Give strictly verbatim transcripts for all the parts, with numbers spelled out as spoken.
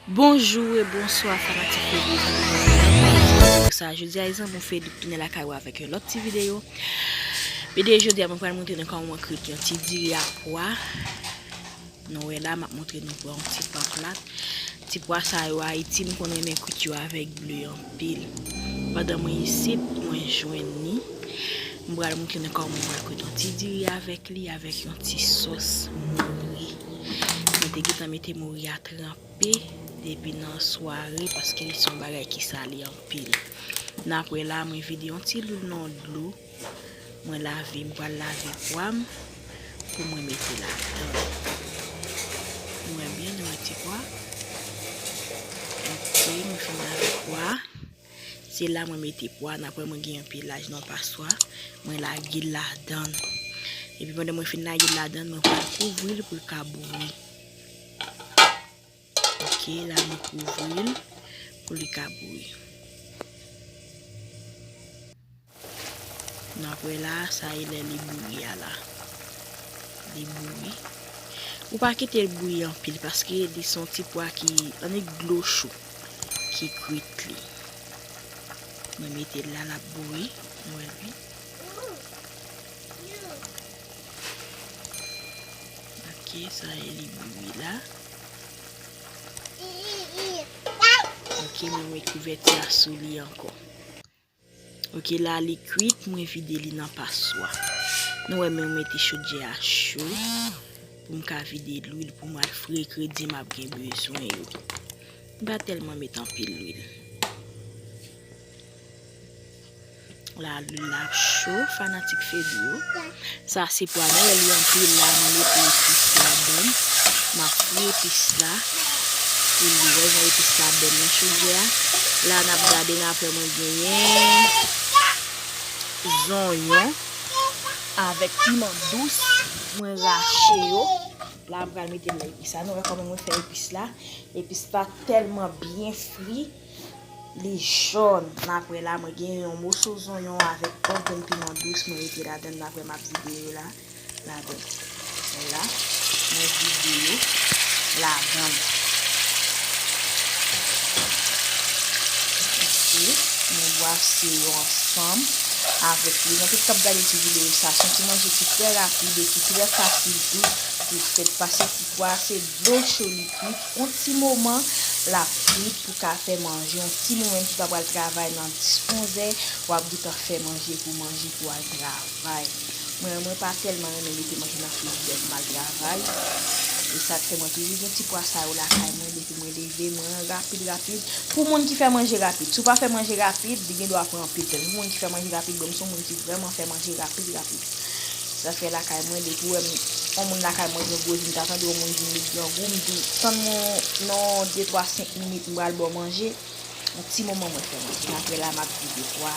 Bonjou e bonswa fanatik Fedou. Sa jodi a zanmi Fedou tounen lakay ou avèk yon lòt ti videyo. Videyo jodi a mwen pral montre nou kòman mwen kwit yon ti diri a pwa. Nou wè la m ap montre nou pran yon ti pwa plat. Ti pwa sa yo Ayiti m konn renmen kwit yo avèk ble anpil. Pandan mwen isit mwen jwenn li. M pral montre nou kòman mwen kwit yon ti diri avèk li avèk yon ti sòs mori. Mwen te gentan mete mori a tranpe depi nan sware paske li se yon bagay ki sale anpil. N apre la mwen vide yon ti lwil nan dlo. Mwen lave, m pral lave pwa m pou mwen mete ladan. Nou wè byen, nou wè ti pwa. Ok, mwen fin lave pwa. Se la mwen mete pwa, n apre mwen gen yon pye laj nan paswa, mwen lage l ladan. Epi pandan mwen fin lage l ladan, mwen pral kouvri l pou l ka bouyi. Ok, la mwen kouvri l pou li ka bouyi. N apre la, sa e lè li bouyi a la. Li bouyi. Ou pa kite l bouyi anpil paske li se yon ti pwa ki annik dlo cho ki kwit li. Mwen mete l la, l ap bouyi. Nou wè l wi. Ok, sa e li bouyi la. Ok, mwen met kouvèti a sou li ankò. Ok, la li kwit, mwen vide li nan paswa. Nou wè mwen mete chodyè a cho pou m ka vide lwil pou m al fre kredi m ap gen bezwen yo. M pa tèlman met anpil lwil. La lwil la ap cho, fanatik Fedou yo. Sa se pwa nou wè li anpil la, mwen mete epis ladan. M ap fri epis la pou li wè jan epis la bèl nan chodyè a. La n ap gade n ap wè mwen genyen zonyon avèk piman dous. Mwen rache yo. La m pral mete nan epis la. Nou wè kòman mwen fè epis la. Epis la tèlman byen fri. Li jòn. N apre la, mwen gen yon moso zonyon avèk yon grenn piman dous mwen mete ladan l. N apre m ap vide yo la, ladan l. Mwen la, mwen vide yo ladan l. Ok, mwen brase yo ansanm avèk li. Nan tout k ap gade ti videyo sa, se yon ti manje ki trè rapid e ki trè fasil tou pou fèt. Pase ti pwa, se dlo cho li kwit. Yon ti moman l ap kwit pou ka fè manje. Yon ti moman, menm si w ta pral travay nan dis, onzè, w ap gentan fè manje pou manje pou al travay. Mwen, mwen pa tèlman renmen mete manje nan frijidè pou m al travay. E sa k fè mwen toujou gen ti pwa sa yo lakay mwen. Depi mwen leve, mwen rapid, rapid. Pou moun ki fè manje rapid. Si w pa fè manje rapid, li gen dwa pran anpil tan. Pou moun ki fè manje rapid, bon, m se yon moun ki vrèman fè manje rapid, rapid. Sa fè lakay mwen, depi w wè m, yon moun lakay mwen gen gwo jou, m ta tande yon moun di m li grangou, m di, tann mwen non de, twa, senk minit, m pral ba w manje. Yon ti moman mwen fè manje. N apre la, m ap vide pwa.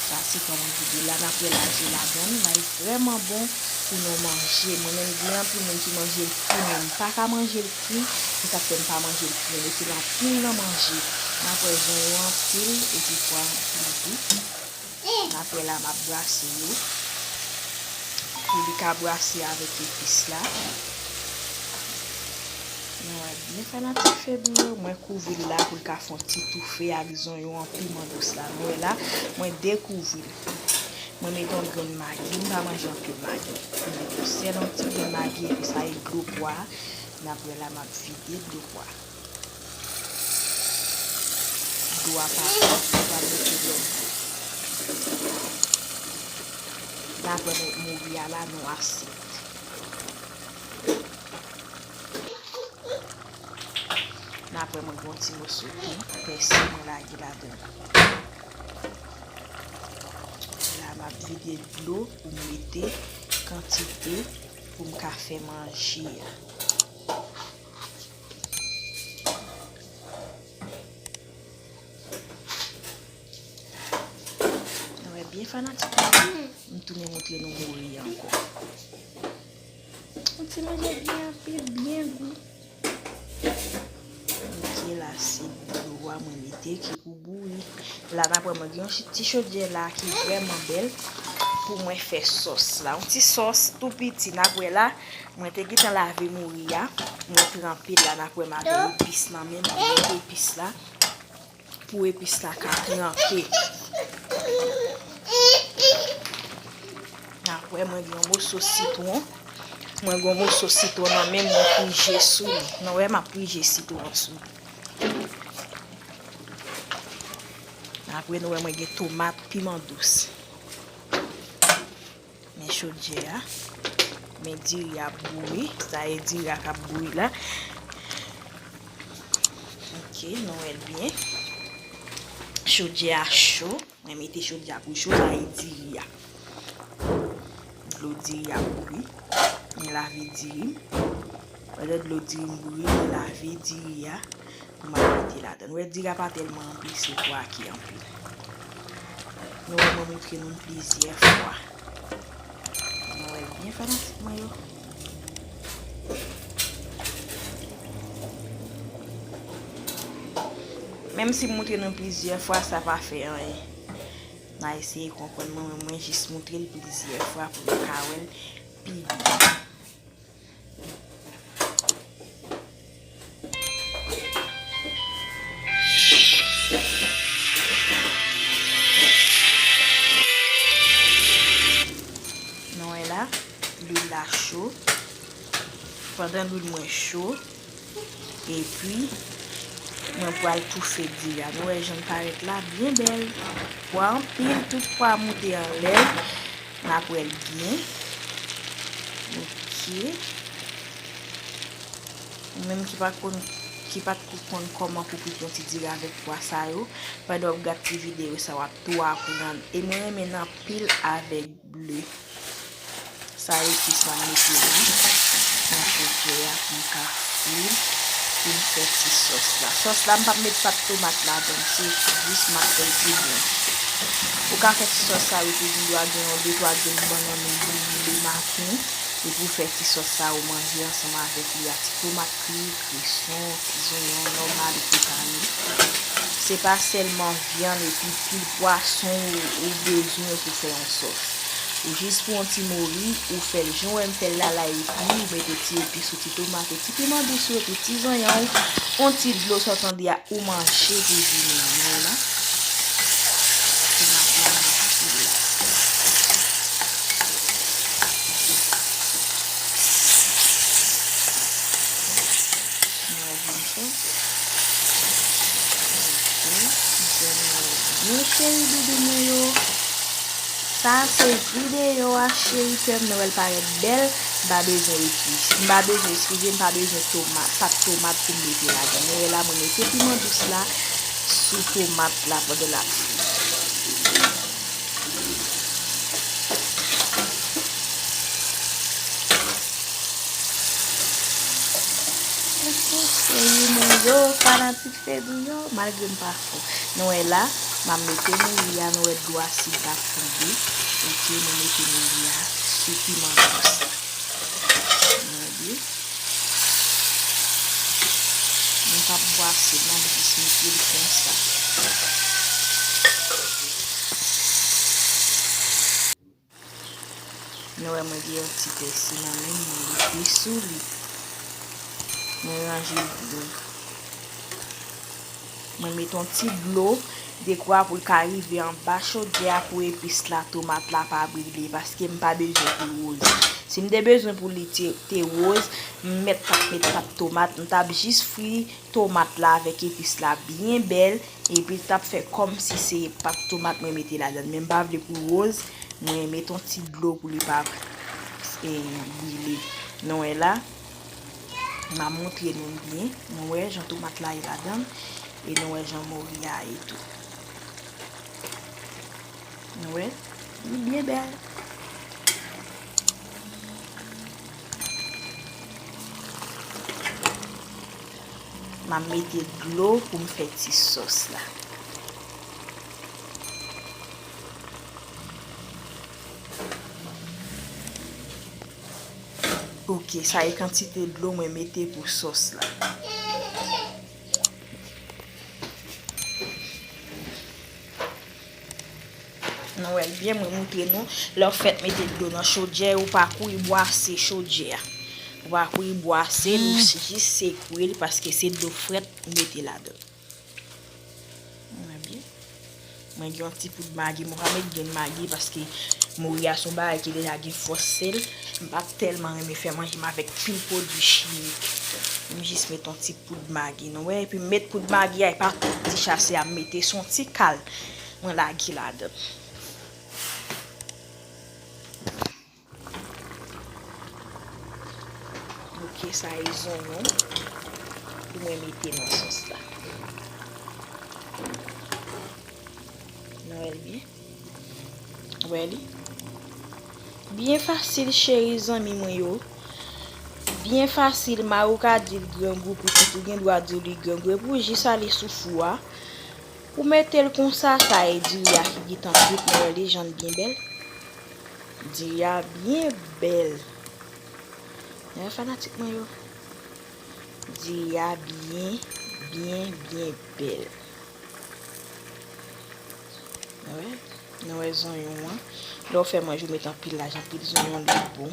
Sa se kòman vide la, n ap relaje ladan l. Lay vrèman bon pou nou manje. Mwen menm, gen anpil moun ki manje l kri, men m pa ka manje l kri. Se sa k fè m pa manje l kri. M mete l anpil nan manje. N ap wè jan yo anpil, epi pwa anpil tou. N ap wè la, m ap brase yo. Pou li ka brase avèk epis la. Nou wè byen fanatik Fedou yo, mwen kouvri l la pou l ka fè yon ti toufe ak zonyon an piman dous la. Nou wè la, mwen dekouvri l. Mwen mete yon grenn magi, m pa manje anpil magi. Mwen mete yon sèl yon ti grenn magi, epi sa e dlo pwa. N ap wè la, m ap vide dlo pwa. Dlo a pa fò, nou pral mete lòt dlo. N ap wè mwen mori a la, nou asit. N ap wè mwen gen yon ti moso tou, pèsi mwen lage ladan l. La, m ap vide dlo pou m mete kantite pou m ka fè manje a. Nou wè byen fanatik mwen. M tounen montre nou mori ankò. Yon ti manje byen anpil, byen gou. Ok, la se dlo a mwen mete ki pou bouyi. La n ap wè mwen gen yon ti chodyè la ki vrèman bèl. Pou mwen fè sòs la. Yon ti sòs tou piti. N ap wè la, mwen te gentan lave mori a. Mwen tranpe l la, n ap wè m avè epis nan men m, mwen mete epis la. Pou epis la ka tranpe. N ap wè mwen gen yon moso sitwon. Mwen gen yon moso sitwon nan men m, mwen prije sou li. Nou wè m ap prije sitwon sou li. Apre nou wè mwen gen tomat, piman dous. Men chodyè a. Men diri a ap bouyi. Sa e diri a k ap bouyi la. Ok, nou wè l byen. Chodyè a cho. Mwen mete chodyè a pou cho, sa e diri a. Dlo diri a bouyi. Mwen lave diri m. Pandan dlo diri m bouyi, mwen lave diri a. Mwen mete ladan. Ou wè diri a pa tèlman anpil, se pwa ki anpil. Nou wè mwen montre nou l plizyè fwa. Nou wè l byen fanatik mwen yo. Menm si m montre nou l plizyè fwa, sa pa fè anyen. N a eseye konprann mwen, men mwen jis montre l plizyè fwa pou nou ka wè l pi byen. Nou wè la, lwil la cho. Pandan lwil mwen cho, epi mwen pral toufe diri a. Nou wè jan l parèt la, byen bèl. Pwa anpil, tout pwa moute anlè. N ap wè l byen. Ok. Ou menm ki pa konn, ki pa t ko konn kòman pou kwit yon ti diri avèk pwa sa yo, pandan w ap gad ti videyo sa, w ap tou aprann. E mwen renmen l anpil avèk ble. Sa epis m ap mete la nan chodyè a pou m ka fri, pou m fè ti sòs la. Sòs la, m p ap met pat tomat ladan l, se jis m ap fè l pi byen. Ou ka fè ti sòs sa yo tou, gen dwa gen yon de twa grenn bannann ou brile maten, epi w fè ti sòs sa ou manje ansanm avèk li a, ti tomat kri, kreson, ti zonyon nòmal ou prepare. Se pa sèlman vyann epi pil pwason ou, ou bezwen pou fè yon sòs. Ou jis pran yon ti mori, ou fè l jan w wè m fè l la, la epi ou mete ti epis ou, ti tomat ou, ti piman dous ou, epi ti zonyon ou, yon ti dlo sa w tande a, ou manje pi vini an. Nou wè la. Tomat la manje la. Nou wè jan l fè. Ok. Byen cheri doudou mwen yo. Sa se videyo a, cheri kè m, nou wè l parèt bèl. M pa bezwen epis. M pa bezwen, eskize, m pa bezwen tomat, pat tomat pou m mete ladan. Nou wè la, mwen mete piman dous la sou tomat la pandan l ap fri. Ok, cheri mwen yo, fanatik Fedou yo, malgre m pa fò. Nou wè la, m ap mete mori a, nou wè dlo asid la koule. Ok, nou mete mori a sou piman dous la. Nou wè byen. Mwen p ap bwase l, m ap jis mete l konsa. Nou wè mwen gen yon ti pèsi nan men m, mwen mete sou li. Mwen ranje l byen. Mwen mete yon ti dlo, dekwa pou l ka rive anba chodyè a pou epis la, tomat la pa brile, paske m pa bezwen pou l woz. Si m te bezwen pou li te, te woz, m mèt t ap met pat tomat, m t ap jis fri tomat la avèk epis la byen bèl, epi l t ap fè kòmsi se pat tomat mwen mete ladan l. Men m pa vle pou l woz, mwen mete yon ti dlo pou li pa, e, brile. Nou wè la, m ap montre nou l byen. Nou wè jan tomat la ye ladan l, e nou wè jan mori a ye tou. Nou wè, li byen bèl. M ap mete dlo pou m fè ti sòs la. Ok, sa e kantite dlo mwen mete pou sòs la. Nou wè l byen, mwen moutre nou. Lè w fèt mete dlo nan chodyè, ou pa kouri bwase chodyè a. Ou pa kouri bwase l, ou jis sekwe l paske se dlo frèt ou mete ladan. Mwen byen. Mwen gen yon ti poud magi, mwen pa met grenn magi paske mori a se yon bagay ki deja gen fòs sèl. M pa tèlman renmen fè manje m avèk pil pwodui chimik. M jis met yon ti poud magi, nou wè, epi m met poud magi a, e pa tout ti chase a m mete, se yon ti kal mwen lage ladan. Ok, sa e zonyon pou mwen mete nan sòs la. Nou wè l byen? Wè li? Byen fasil, cheri zanmi mwen yo. Byen fasil, mari w ka di l grangou, pitit ou gen dwa di li grangou. Epi w jis ale sou fou a. Ou mete l konsa, sa e diri a ki gentan kwit, nou wè li jan l byen bèl. Diri a byen bèl. Wè fanatik mwen yo. Diri a byen, byen, byen bèl. Nou wè? Nou wè zonyon an. Lè w fè manje, ou met anpil laj, anpil zonyon, li bon.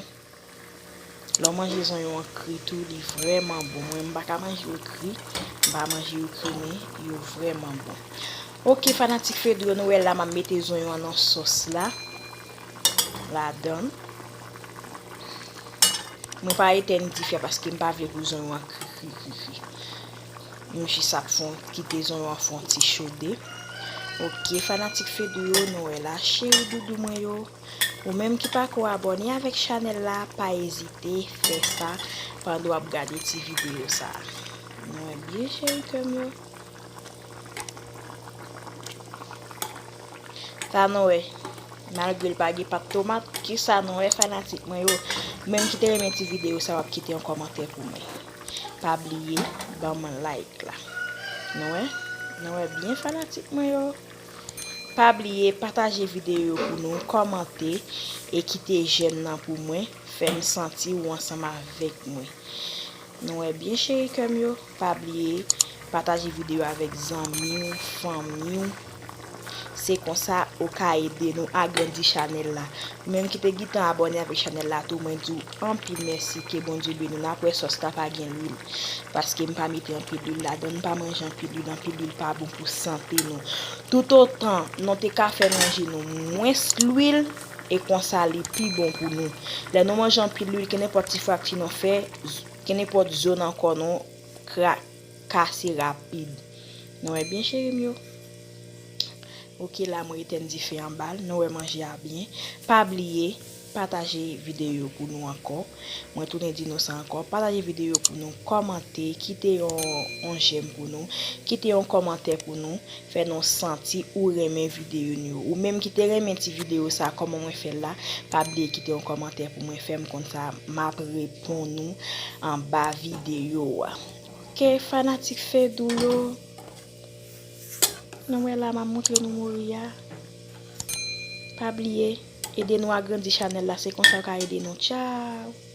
Lè w manje zonyon an kri tou, li vrèman bon. Mwen, m pa ka manje yo kri. M pa manje yo kri, men yo vrèman bon. Ok, fanatik Fedou, nou wè la, m ap mete zonyon an nan sòs la. Ladan l. Mwen pa etèn dife a paske m pa vle pou zonyon an kri, kri, kri, kri. M jis ap fè yon, kite zonyon an fè yon ti chode. Ok, fanatik Fedou yo, nou wè la, cheri doudou mwen yo. Ou menm ki pako abòne avèk chanèl la, pa ezite fè sa pandan w ap gade ti videyo sa. Nou wè byen cheri kè m yo. Sa nou wè, malgre l pa gen pat tomat, kisa nou wè fanatik mwen yo? Ou menm ki te renmen ti videyo sa, w ap kite yon kòmantè pou mwen. Pa bliye ban mwen like la. Nou wè? Nou wè byen fanatik mwen yo? Pa bliye pataje videyo yo pou nou, kòmante e kite jèm nan pou mwen, fè m santi ou ansanm avèk mwen. Nou wè byen cheri kè m yo, pa bliye pataje videyo avèk zanmi w, fanmi w. Se konsa ou ka ede nou agrandi chanèl la. Ou menm ki te gentan abòne avèk chanèl la tou, mwen di w anpil mèsi, ke Bondye beni w. N ap wè sòs la pa gen lwil, paske m pa mete anpil lwil ladan, m pa manje anpil lwil, anpil lwil pa bon pou sante nou. Toutotan nou te ka fè manje nou mwens lwil, e konsa li pi bon pou nou. Lè nou manje anpil lwil, kenenpòt ti frakti nou fè, kenenpòt zo nan kò nou kra-, kase rapid. Nou wè byen cheri m yo? Ok, la mwen etèn dife anba l, nou wè manje a byen. Pa bliye pataje videyo yo pou nou ankò. Mwen tounen di nou sa ankò. Pataje videyo yo pou nou, kòmante, kite yon, yon jèm pou nou, kite yon kòmantè pou nou, fè nou santi ou renmen videyo nou yo. Ou menm ki te renmen ti videyo sa, kòman mwen fè l la, pa bliye kite yon kòmantè pou mwen, fè m konn sa, m ap reponn ou anba videyo a. Ok, fanatik Fedou yo. Nou wè la, m ap moutre nou mori a. Pa bliye, ede nou agrandi chanèl la, se konsa w ka ede nou. Tchaw!